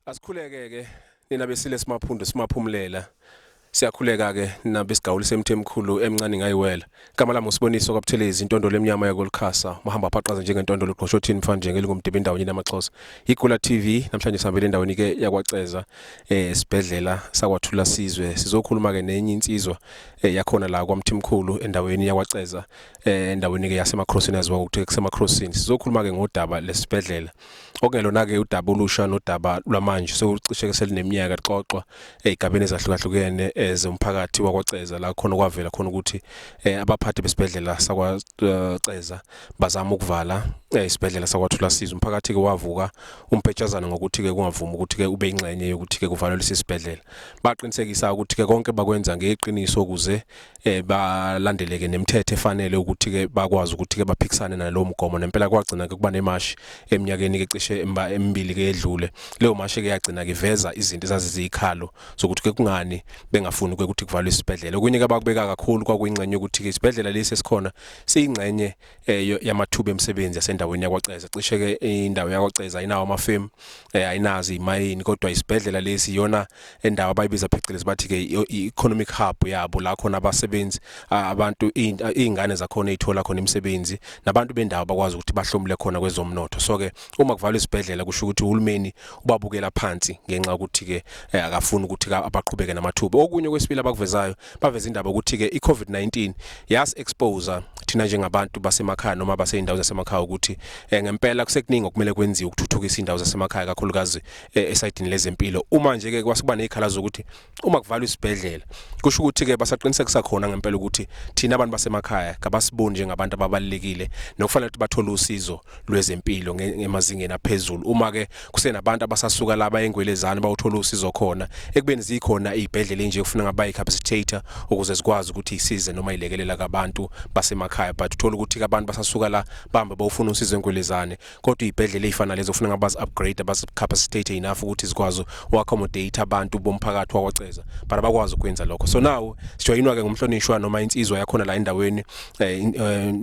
Asikhuleke ke nina besile simaphundo simaphumulela. Siyakhuleka ke nina besigawuli semthemkhulu emncane ngayiwela. Igama lami uSiboniso kaButhelezi intondolo emnyama yakolukhasa. Mahamba phaqaza njengentondolo uqhoshothini mfana njengelingumdibi endaweni namaXhosa. Igula TV namhlanje sihambele endaweni ke yakwaCeza esibhedlela sakwathula sizwe. Sizokhuluma ke nenye insizwa yakhona la kwaMthimkhulu endaweni yakwaCeza endaweni ke yaseMacrossini yaziwa ukuthi kuseMacrossini. Sizokhuluma ke ngodaba lesibhedlela. Okungelona-ke udaba olusha nodaba lwamanje sekucishe ke selineminyaka lixoxwa ey'gabeni ezahlukahlukene zomphakathi wakwaCeza la khona kwavela khona ukuthi abaphathi besibhedlela sakwaCeza bazama ukuvala isibhedlela sakwaThulasizwe. Umphakathi-ke wavuka umpetshazana ngokuthi-ke kungavumi ukuthi-ke ube ingxenye yokuthi-ke kuvalwe lesi sibhedlela. Baqinisekisa ukuthi-ke konke bakwenza ngeqiniso ukuze balandeleke nemithetho efanele ukuthi ke bakwazi ukuthi ke baphikisane nalowo mgomo. Nempela kwagcina ke kuba nemashi eminyakeni ke cishe emibili ke edlule. Leyo mashi ke yagcina ke iveza izinto ezazizikhalo zokuthi ke kungani bengafuni ke ukuthi kuvalwe isibhedlela. Okunye ke abakubeka kakhulu kwakuyingxenye yokuthi ke isibhedlela lesi esikhona siyingxenye yamathuba emisebenzi yasendaweni yakwaCeza. Cishe ke indawo yakwaCeza ayinawo amafemu, ayinazo imayini, kodwa isibhedlela lesi iyona endawo abayibiza phecelezi bathi ke i-economic hub yabo, la khona abasebenzi, abantu, iy'ngane zakhona ey'thola khona imisebenzi nabantu bendawo bakwazi ukuthi bahlomule khona kwezomnotho. So ke uma kuvalwa isibhedlela kusho ukuthi uhulumeni ubabukela phansi ngenxa yokuthi ke akafuni ukuthi abaqhubeke namathuba. Okunye kwesibili abakuvezayo, baveza indaba ukuthi ke i-COVID-19 yas expose thina njengabantu basemakhaya noma baseyindawo zasemakhaya ukuthi ngempela kusekuningi okumele kwenziwe ukuthuthukisa indawo zasemakhaya, kakhulukazi esayidini lezempilo. Uma nje ke kwasekuba nezikhala zokuthi uma kuvalwa isibhedlela kusho ukuthi ke basaqinisekisa khona ngempela ukuthi thina abantu basemakhaya kabasiboni njengabantu ababalekile nokufanele ukuthi bathole usizo lwezempilo emazingeni aphezulu. Uma ke kusenabantu abasasuka laba engwelezane bawuthola usizo khona ekubeni zikhona izibhedlela nje kufuna ngaba i-capacitator ukuze zikwazi ukuthi isize noma ilekelela kabantu basemakhaya, but uthola ukuthi abantu basasuka la bahambe bawufuna usizo engwelezane, kodwa izibhedlela ezifana lezo kufuna ngabe bazi-upgrade, bazi-capacitate enough ukuthi zikwazi u-accommodate abantu bomphakathi wakwaCeza, but abakwazi ukwenza lokho. So now sijoyinwa-ke ngumhlonishwa noma insizwa yakhona la endaweni,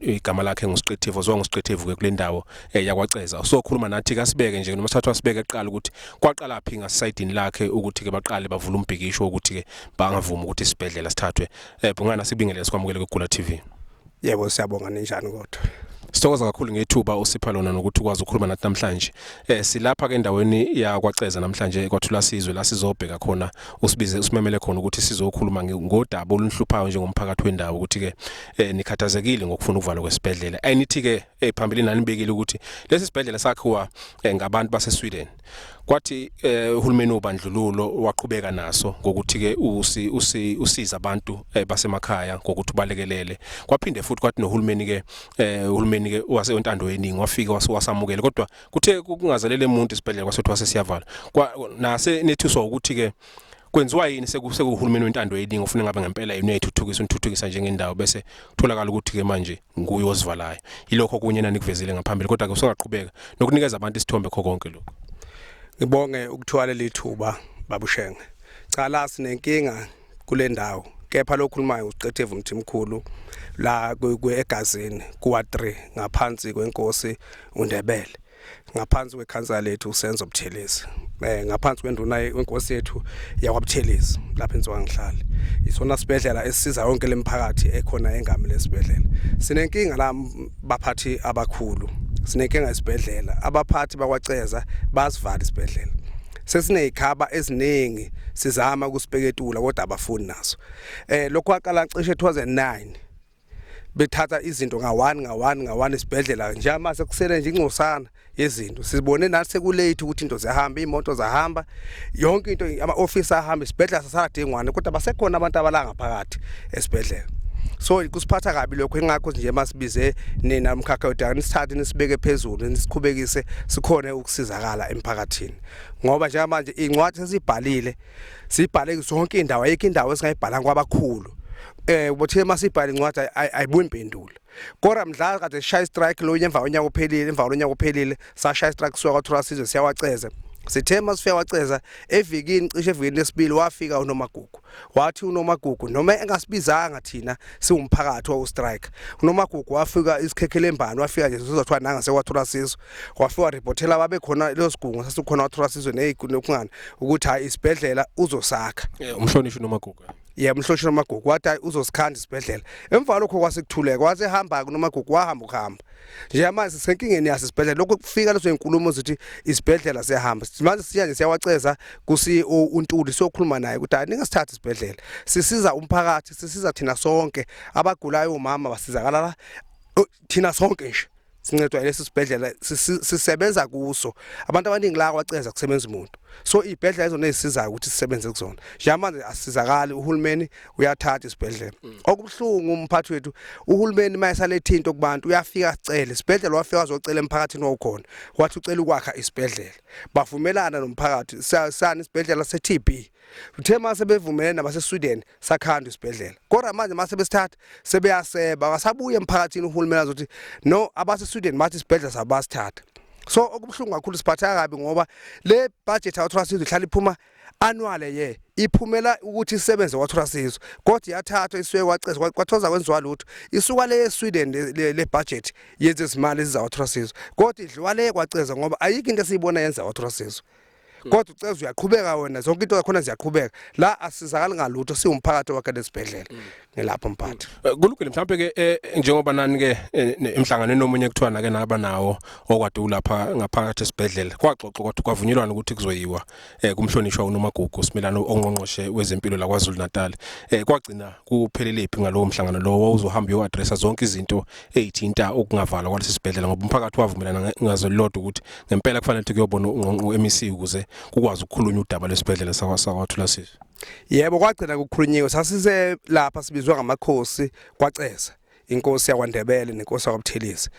igama lakhe nguSiqethevu, oziwa nguSiqethevu-ke kule ndawo yakwaCeza. Usokhuluma nathi, kasibeke nje noma sithathwa sibeke kuqala ukuthi kwaqala phi ngasayidini lakhe ukuthi-ke baqale bavule umbhikisho ukuthi-ke bangavumi ukuthi isibhedlela sithathwe. Bhungana, sibingelele, sikwamukele kwiGula TV. Yebo, siyabonga. Ninjani kodwa? Sithokoza kakhulu ngethuba usipha lona nokuthi ukwazi ukukhuluma nathi namhlanje. Silapha ke endaweni yakwaCeza namhlanje kwathula sizwe la sizobheka khona, usibize usimemele khona ukuthi sizokhuluma ngodaba olunhluphayo njengomphakathi wendawo ukuthi ke nikhathazekile ngokufuna ukuvalwa kwesibhedlela. Ayinithi ke phambilini nanibekile ukuthi lesi sibhedlela sakhiwa ngabantu base Sweden. Kwathi uhulumeni wobandlululo waqhubeka naso ngokuthi ke usi usi usiza abantu basemakhaya ngokuthi ubalekelele. Kwaphinde futhi kwathi nohulumeni ke uhulumeni ke wasentando yeningi wafika wasamukela, kodwa kuthe kungazelele umuntu isibhedlela kwasothiwa sesiyavala. Nase nethuswa ukuthi ke kwenziwa yini sekuhulumeni wentando yeningi ufuna ngabe ngempela yini uyayithuthukisa, unithuthukisa njengendawo, bese kutholakala ukuthi ke manje nguye ozivalayo. Ilokho kunye nani kuvezile ngaphambili, kodwa ke usungaqhubeka nokunikeza abantu isithombe kho konke lokho. Ngibonge ukuthiwa leli thuba, babushenge. Cha, la sinenkinga kule ndawo, kepha lokhulumayo uSiqethevu Mthimkhulu la egazini kuwa 3 ngaphansi kwenkosi uNdebele, ngaphansi kwekhansela lethu uSenzo Buthelezi, ngaphansi kwenduna wenkosi yethu yakwaButhelezi lapha enziwa ngihlale. Isona sibhedlela esisiza yonke lemphakathi ekhona engami. Lesibhedlela sinenkinga la, baphathi abakhulu, sinenkinga esibhedlela. Abaphathi bakwaCeza basivala isibhedlela. Sesinezikhaba eziningi sizama ukusipeketula, kodwa abafuni naso. Lokho kwaqala cishe 2009, bethatha izinto nga-one nga-one nga-one isibhedlela nje. Mase kusele nje ingcosana yezinto. Sibone nathi sekulate ukuthi into ziyahamba, iy'moto zahamba, yonke into, ama-ofisi ahamba, isibhedlela sasala dengwane, kodwa basekhona abantu abala ngaphakathi esibhedlela. So kusiphatha kabi lokho. Ingakho nje masibize nina umkhakha wedaka, nisithathe nisibeke phezulu, nisiqhubekise, sikhone ukusizakala emphakathini, ngoba njengamanje iy'ncwadi sesibhalile, sibhale zonke indawo, ayikho indawo esingayibhalanga kwabakhulu. Bothe masibhala incwadi ayibuyi impendulo. Kodwa mdla kade sishaya strike lo emva konyaka uphelile, emva konyaka uphelile sashaya strike suka kwaThula Sizwe siyawaceza. Sithe masifika waceza evikini, cishe evikini lesibili wafika uNomagugu. Wathi uNomagugu noma engasibizanga thina siwumphakathi wawu strike. UNomagugu wafika isikhekhele embani, wafika nje sizothiwa nanga sekwathola sizo. Wafika reportela babe khona leyo sigungu sasikhona wathola sizo nezikungani ukuthi hayi isibhedlela uzosakha. Umhlonishwa uNomagugu. Yebo, umhlonishwa uNomagugu wathi hayi uzosikhanda isibhedlela. Emva lokho kwasekuthuleka, wathi ehamba kuNomagugu wahamba ukuhamba. Nje manje sisenkingeni yaso isibhedlela, lokho kufika lezo inkulumo zithi isibhedlela siyahamba. Manje siya nje siyawaceza kusi uNtuli siyokhuluma naye ukuthi hayi ningasithathi isibhedlela. Sisiza umphakathi, sisiza thina sonke abagulayo, omama basizakala la, thina sonke nje sincedwa lesi sibhedlela, sisebenza kuso. Abantu abaningi la kwaceza kusebenza umuntu, so ibhedlela izona ezisizayo ukuthi sisebenze kuzona. Njengamanje asizakali, uhulumeni uyathatha isibhedlela. Okubuhlungu umphathi wethu uhulumeni mayesaletha into kubantu uyafika acele isibhedlela, wafika wazocela emphakathini wawukhona, wathi ucela ukwakha isibhedlela, bavumelana nomphakathi sani isibhedlela se-TB. Uthe mase bevumelene nabase-Sweden sakhandwa isibhedlela, kodwa manje mase besithatha sebeyaseba, akasabuye emphakathini uhulumeni azothi no abase-Sweden bathi isibhedlela sabo basithatha. So okubuhlungu kakhulu, siphatheka kabi ngoba le budget awathola sizwe ihlala iphuma annual ye iphumela ukuthi isebenze kwathola sizwe, kodwa iyathathwa isuke kwaceza kwathoza kwenziwa lutho. Isuka le eSweden le budget yenze izimali ezizawathola sizwe, kodwa idliwa le kwaceza ngoba ayikho into esiyibona yenza wathola sizwe. Kodwa uceza uyaqhubeka wena, zonke into zakhona ziyaqhubeka la, asizakali ngalutho siwumphakathi wakhe lesibhedlela. Ngilapho mphathi. Kulungile, mhlawumbe ke njengoba nani ke emhlanganweni omunye kuthiwa nake naba nawo okwade ulapha ngaphakathi esibhedlela, kwaxoxwa kwathi kwavunyelwana ukuthi kuzoyiwa kumhlonishwa uNomagugu Simelane, ongqongqoshe wezempilo la KwaZulu Natal. Kwagcina kuphelelephi ngalowo mhlangano lowo uzohamba uyo-addressa zonke izinto ezithinta ukungavalwa kwalesi sibhedlela, ngoba umphakathi wavumelana ngazo lodwa ukuthi ngempela kufanele ukuthi kuyobona ungqongqo MEC ukuze kukwazi ukukhulunywa udaba lwesibhedlela sakwaThula Sizwe? Yebo, kwagcina kukhulunyiwe. Sasise lapha sibizwa ngamakhosi kwaceza, inkosi yakwaNdebele nenkosi yakwaButhelezi.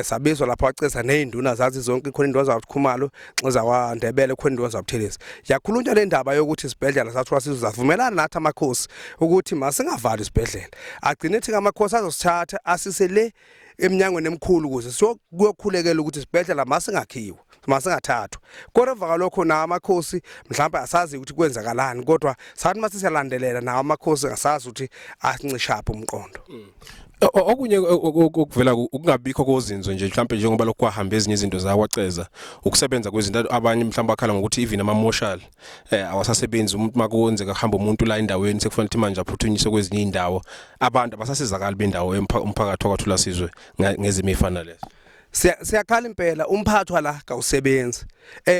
Sabizwa lapha waceza nezinduna zathi zonke, khona induna zakwaKhumalo, zakwaNdebele, khona induna zakwaButhelezi. Yakhulunywa le ndaba yokuthi isibhedlela sathiwa sizavumelana nathi amakhosi ukuthi masingavali isibhedlela. Agcine ethi amakhosi azosithatha asise le eminyangweni emikhulu ukuze siyokuyokhulekela ukuthi isibhedlela masingakhiwa, masingathathwa. Kodwa emva kwalokho nawo amakhosi mhlawumbe asazi ukuthi kwenzakalani, kodwa sathi mase siyalandelela nawo amakhosi ngasazi ukuthi asincishaphi umqondo. Okunye okuvela ukungabikho kozinzo nje, mhlawumbe njengoba lokhu kwahamba ezinye izinto zakwaceza, ukusebenza kwezinto, abanye mhlawumbe bakhala ngokuthi even amamoshali awasasebenzi. Umuntu makwenzeka kuhamba umuntu la endaweni sekufanele ukuthi manje aphuthunyiswe kwezinye indawo, abantu abasasizakali bendawo umphakathi wakwaThula Sizwe ngezimo ezifana lezo. Siyakhala impela, umphathwa la kawusebenzi.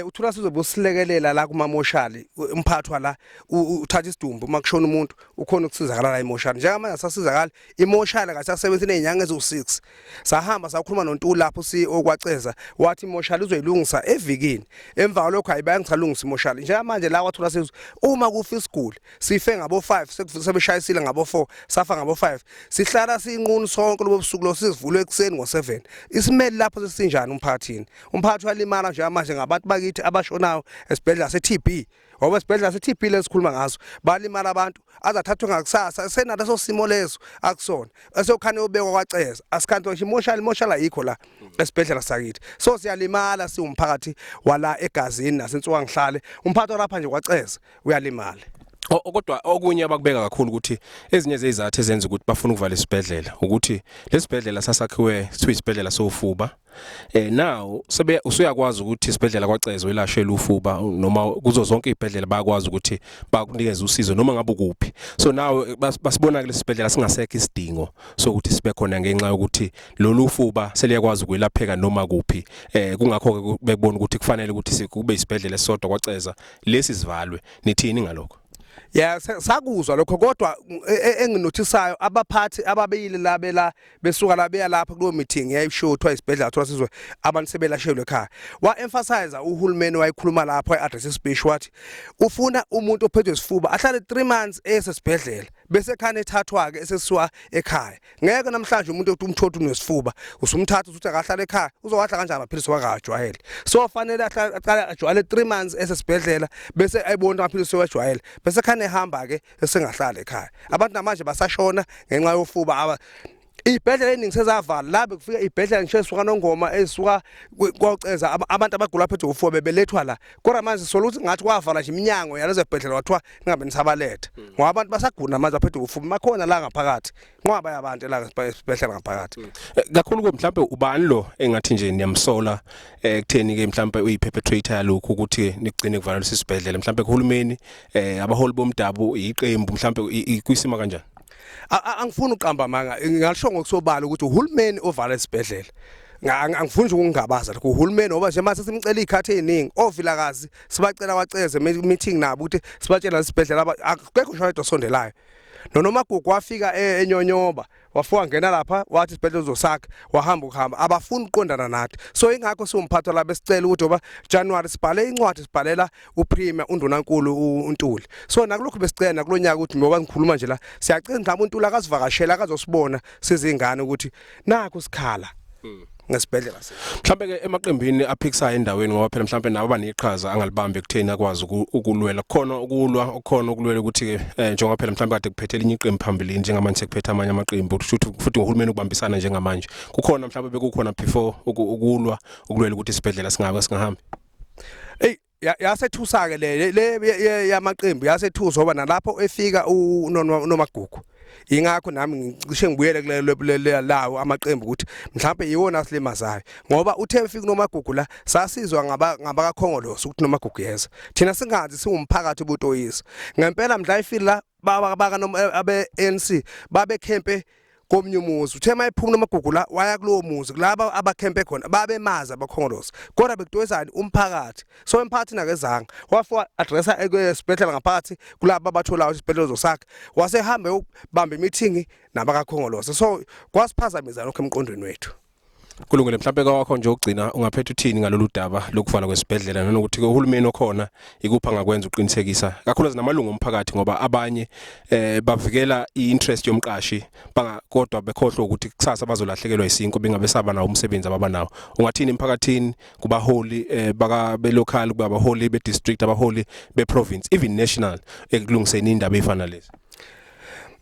Uthula sizwe busilekelela la kumamoshali, umphathwa la uthatha isidumbu uma kushona umuntu ukhona ukusizakala la emoshali. Njengamanje asasizakala, imoshali akasasebenzi nezinyanga eziwu6. Sahamba sakhuluma noNtuli lapho si okwaceza, wathi imoshali uzoyilungisa evikini. Emva kwalokho hayi bayangisalungisa imoshali. Njengamanje la kwathula sizwe uma kufa isiguli sife ngabo 5, sebeshayisile ngabo 4, safa ngabo 5, sihlala sinqunu sonke lobo busuku lo, sizivulwe ekuseni ngo7. Isimeli lapho sesinjani umphakathini? Umphakathi uyalimala njengamanje ngabantu bakithi abashonayo esibhedlela se-TB, ngoba esibhedlela se-TB lesikhuluma ngaso balimala abantu azathathwe ngakusasa senaleso simo leso akusona esokhane ubekwa kwaceza asikhanto ngisho imoshali, imoshali ayikho la esibhedlela sakithi. So siyalimala siwumphakathi wala egazini nasensuka ngihlale, umphakathi walapha nje kwaceza uyalimala. Kodwa okunye abakubeka kakhulu ukuthi ezinye zezizathu ezenza ukuthi bafuna ukuvala isibhedlela ukuthi lesibhedlela sasakhiwe sithiwa isibhedlela sofuba. Now sebe usuyakwazi ukuthi isibhedlela kwaCezo elashela ufuba noma kuzo zonke izibhedlela bayakwazi ukuthi bakunikeze usizo noma ngabe ukuphi. So now basibona kulesi sibhedlela singasekho isidingo sokuthi sibe khona ngenxa yokuthi lolu fuba seliyakwazi ukwelapheka noma kuphi. Kungakho ke bekubona ukuthi kufanele ukuthi kube isibhedlela esisodwa kwaCeza, lesi sivalwe. Nithini ngalokho? Ya, sakuzwa lokho, kodwa enginothisayo abaphathi ababeyile la bela besuka la beya lapha kulo meeting yayishiwo kuthiwa isibhedlela kuthiwa sizwe abantu sebelashelwe ekhaya, wa emphasize uhulumeni, wayikhuluma lapho address speech, wathi ufuna umuntu ophethwe isifuba ahlale 3 months esesibhedlela bese khane ethathwa ke esesiwa ekhaya. Ngeke namhlanje umuntu othi umthotha unesifuba usumthatha uthi akahlale ekhaya, uzowadla kanjani amaphilisi wakajwayele? So fanele aqale ajwayele 3 months esesibhedlela bese ayibona amaphilisi owajwayele bese khane ehamba ke esengahlala ekhaya. Abantu namanje basashona ngenxa yofuba. Ibhedlela eningi sezavala la bekufika ibhedlela ngisho esuka nongoma esuka kwaceza abantu abagula phethwe ufuba bebelethwa la kodwa manje sola ukuthi ngathi kwavala nje iminyango yalezo bhedlela kwathiwa ningabe nisabaletha ngoba abantu basagula manje aphethwe ufuba makhona la ngaphakathi nqwaba yabantu la esibhedlela ngaphakathi. Kakhulu ke mhlambe ubani lo engathi nje niyamsola ekutheni ke mhlambe uyi-perpetrator yalokhu ukuthi nigcine kuvalelwa isibhedlela mhlambe kuhulumeni abaholi bomdabu iqembu mhlambe kwisima kanjani? Angifuni uqamba amanga, ngalisho ngokusobala ukuthi uhulumeni ovala isibhedlela. Angifuni nje ukungabaza lokho uhulumeni ngoba nje mase simcela izikhathi eziningi ovilakazi sibacela kwaceze meeting nabo ukuthi sibatshela isibhedlela akekho ngisho oyedwa osondelayo. Nonomagugu wafika enyonyoba wafika ngena lapha wathi isibhedlela uzosakha wahamba ukuhamba abafuni ukuqondana nathi. So ingakho siwumphathwa la besicela ukuthi ngoba January sibhale incwadi sibhalela uPremier uNdunankulu uNtuli. So nakulokhu besicela nakulonyaka ukuthi ngoba ngikhuluma nje la siyacela mhlawumbe uNtuli akazivakashela akazosibona sizingane ukuthi nakho sikhala ngesibhedlela sethu. Mhlambe ke emaqembini aphikisayo endaweni ngoba phela mhlambe nabo baneqhaza angalibambi ekutheni akwazi ukulwela khona ukulwa okukhona ukulwela ukuthi ke njengoba phela mhlambe kade kuphethe elinye iqembu phambilini njengamanje sekuphethe amanye amaqembu futhi futhi ngohulumeni ukubambisana njengamanje kukhona mhlambe bekukhona before ukulwa ukulwela ukuthi isibhedlela singabe singahambi. Ey yasethusa ke le yamaqembu yasethusa ngoba nalapho efika uNomagugu ingakho nami ngicishe ngibuyele kulelo lawo amaqembu ukuthi mhlawumbe yiwona asilimazayo ngoba uthe efika uNomagugu la sasizwa ngabakakhongolose ukuthi uNomagugu yeza thina singazi siwumphakathi ubutoyisa ngempela mhla ifika la baka abe ANC babekhempe komnye umuzi uthe mayiphuma nomagugu la waya kulowo muzi kulaba abakhempe khona babemazi abakhongolose kodwa bekutoyisani umphakathi so emphakathini akezanga wafika addressa esibhedlela ngaphakathi kulaba abatholayo isibhedlela zosakha wasehambe ubamba imeeting nabakakhongolose so kwasiphazamisa lokho emqondweni wethu. Kulungile mhlawumbe kwakho nje ukugcina ungaphetha uthini ngalolu daba lokuvalwa kwesibhedlela nanokuthi ke uhulumeni okhona ikuphi angakwenza uqinisekisa kakhulukazi namalungu omphakathi ngoba abanye bavikela i-interest yomqashi banga kodwa bekhohlwa ukuthi kusasa bazolahlekelwa isinko bengabe saba nawo umsebenzi ababanawo. Ungathini emphakathini kubaholi baka belocal kubaholi be-district abaholi be-province even national ekulungiseni indaba efana lezi?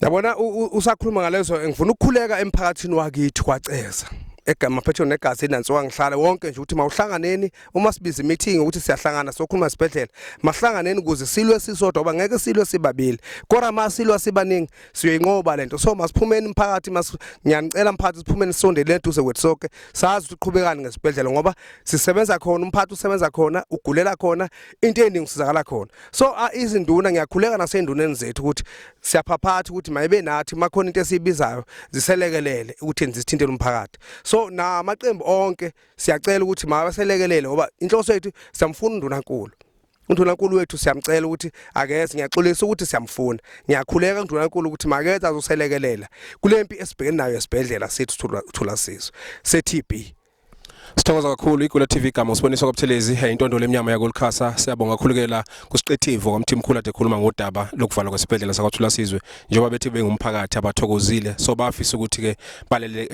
Yabona usakhuluma ngalezo ngifuna ukukhuleka emphakathini wakithi kwaceza egama phethe negazi nansuka ngihlala wonke nje ukuthi mawuhlanganeni uma sibiza meeting ukuthi siyahlangana sokhuluma sibhedlela mahlanganeni ukuze silwe sisodwa ngoba ngeke silwe sibabili kodwa masilwa sibaningi siyoyinqoba lento. So masiphumeni umphakathi ngiyanicela mphakathi siphumeni sisondele eduze kwethu sonke sazi ukuthi uqhubekani ngesibhedlela ngoba sisebenza khona umphathi usebenza khona ugulela khona into eningi usizakala khona. So izinduna ngiyakhuleka nasenduneni zethu ukuthi siyaphaphatha ukuthi mayibe nathi makhona into esiyibizayo ziselekelele ukuthi zisithintele umphakathi. So namaqembu onke siyacela ukuthi mabaselekelele ngoba inhloso yethu siyamfuna undunankulu. Undunankulu wethu siyamcela ukuthi akeze, ngiyaxolisa ukuthi siyamfuna. Ngiyakhuleka undunankulu ukuthi makeze azoselekelela kulempi esibhekene nayo esibhedlela sethu Thulasizwe se-TB. Sithokoza kakhulu iGula TV igama uSiboniso kwaButhelezi intondo lemnyama yakolukhasa. Siyabonga kakhulu ke la kusiqethivo kwaMthimkhulu ade ekhuluma ngodaba lokuvalwa kwesibhedlela sakwaThulasizwe njengoba bethi bengumphakathi abathokozile so bafisa ukuthi ke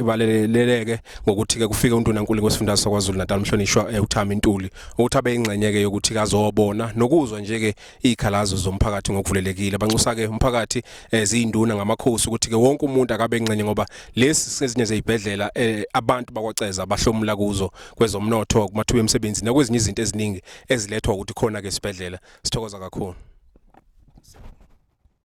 baleleleke ngokuthi ke kufike undunankulu kwesifundazwe sakwaZulu Natal umhlonishwa uThami Ntuli ukuthi abe ingxenye ke yokuthi kazobona nokuzwa nje ke izikhalazo zomphakathi ngokuvulelekile. Banxusa ke umphakathi zinduna ngamakhosi ukuthi ke wonke umuntu akabe ingxenye ngoba lesi sezinye zezibhedlela abantu bakwaceza bahlomula kuzo kwezomnotho kumathuba emisebenzi nakwezinye izinto eziningi ezilethwa ukuthi khona ke isibhedlela. Sithokoza kakhulu.